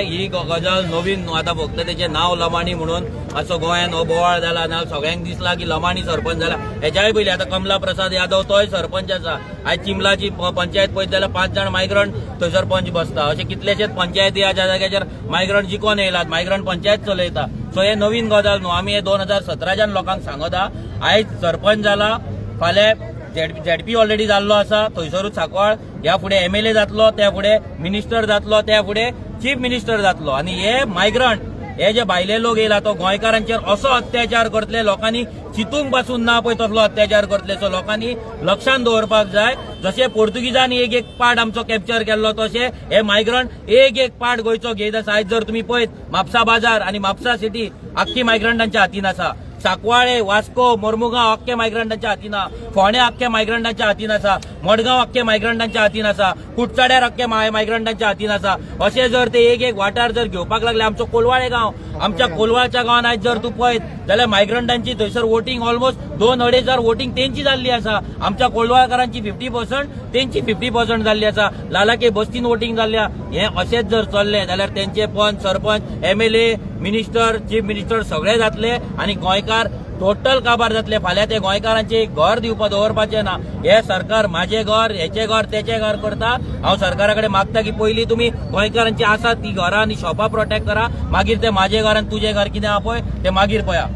ही गजाल नवीन न्हू. आतां फक्त तेचें नांव लमाणी म्हणून असो गोंयान हो बोवाळ जाला ना, सगळ्यांक दिसला की लमाणी सरपंच जाला. हेच्याय पयलीं आतां कमला प्रसाद यादव तोय सरपंच आसा. आयज चिंबलाची पंचायत पळयत जाल्यार 5 जाण मायग्रंट थंयसर पंच बसता. अशे कितलेशेच पंचायती ह्या जाग्याचेर मायग्रंट जिखोन येयलात, मायग्रंट पंचायत चलयता. सो हे नवीन गजाल न्हू. आमी हे 2017च्यान लोकांक सांगता. आयज सरपंच जाला, फाल्यां झेडपी ऑलरेडी जाल्लो आसा थंयसरूच सांकवाळ, ह्या फुडें एमएलए जातलो, त्या फुडें मिनिस्टर जातलो, त्या फुडें चीफ मिनिस्टर जातलो. आनी हे मायग्रंट हे जे भायले लोक येयला तो गोंयकारांचेर असो अत्याचार करतले, लोकांनी चितूंक पासून ना पळय तसलो अत्याचार करतले. सो लोकांनी लक्षान दवरपाक जाय, जशे पोर्तुगीजांनी एक एक पार्ट आमचो कॅप्चर केल्लो तशे हे मायग्रंट एक एक पार्ट गोंयचो घेयत आसा. आयज जर तुमी पळयत म्हापसा बाजार आनी म्हापसा सिटी आख्खी मायग्रंटांच्या हातीन आसा. सांकवाळे, वास्को, मोर्मुगांव अख्खे मायग्रंटांच्या हातीन आसा. फोंड्या अख्खे मायग्रंटांच्या हातीन आसा. मडगांव अख्खे मायग्रंटांच्या हातीन आसा. कुडचड्यार अख्खे मायग्रंटांच्या हातीन आसा. अशें जर ते एक एक वाठार जर घेवपाक लागले, आमचो कोलवाळे गांव, आमच्या कोलवाळच्या गांवान आयज जर तूं पळयत जाल्यार मायग्रंटांची थंयसर वोटींग ऑलमोस्ट 2-2.5 हजार वोटींग तेंची जाल्ली आसा. आमच्या कोलवाळकारांची 50% तेंची 50% जाल्ली आसा. लालाके बस्तीन वोटींग जाल्ली. हें अशेंच जर चल्लें जाल्यार तेंचे पंच, sarpanch, MLA, minister, chief minister सगळे जातले आनी गोंयकार टोटल काबार जातले. फाल्यां ते गोंयकारांचे घर दिवपा दवरपाचें ना. हे सरकार माझे घर, हेचे घर, तेचे घर करता. हांव सरकारा कडेन मागता की पयलीं तुमी गोंयकारांची आसा ती घरां आनी शॉपां प्रोटेक्ट करा, मागीर ते माझे घर आनी तुजें घर कितें आहा पळय ते मागीर पळया.